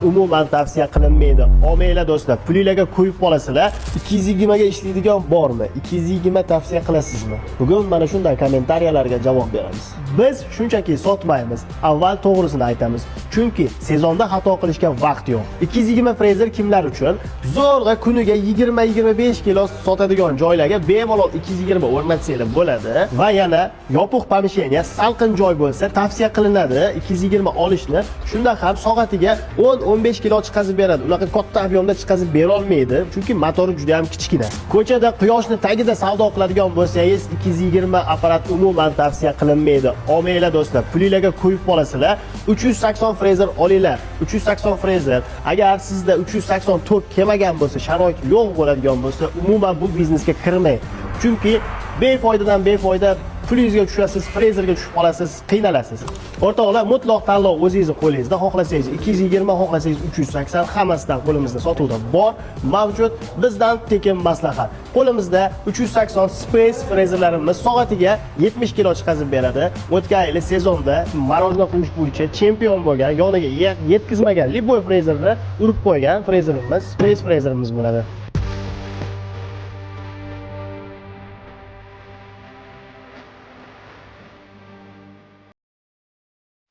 Umuman tavsiya qilinmaydi. Olmanglar, do'stlar, pulinglarga qo'yib qolasizlar. 220 ga ishlaydigan bormi? 220 tavsiya qilasizmi? Bugun mana shunday kommentariyalarga javob beramiz. Biz shunchaki sotmaymiz, avval to'g'risini aytamiz. Chunki sezonda xato qilishga vaqt yo'q. 220 frezer kimlar uchun? Zo'rg'a kuniga 20-25 kilo sotadigan joylarga bemalol 220 o'rnatsanglar bo'ladi va yana yopiq помещение, salqin joy bo'lsa, tavsiya qilinadi 220 olishni. Shunda ham soatiga 10-15 kilo chiqazib beradi. Unaqa katta объем da chiqazib bera olmaydi, chunki motori juda ham kichkina. Ko'chada quyoshni tagida savdo qiladigan bo'lsangiz, 220 apparat umuman tavsiya qilinmaydi. Olmanglar, do'stlar, pulinglarga qo'yib qolasizlar. 380 frezer olinglar. 380 frezer. Agar sizda 380 tok kelmagan bo'lsa, sharoit yo'q bo'ladigan bo'lsa, umuman bu biznesga kirmang. Chunki befoydadan befoyda pulingizga tushasiz, frezerga tushib qolasiz, qiynalasiz. O'rtoqlar, mutlaq tanlov o'zingizni qo'lingizda. Xohlasangiz 220, xohlasangiz 380, hammasidan qo'limizda sotuvda bor, mavjud. Bizdan tekin maslahat. Qo'limizda 380 Space frezerlarimiz soatiga 70 kilo chiqazib beradi. O'tgan yili sezonda мороженое quyish bo'yicha chempion bo'lgan, yoniga yetkazmagan любой frezerni urib qo'ygan frezerimiz, Space frezerimiz bo'ladi.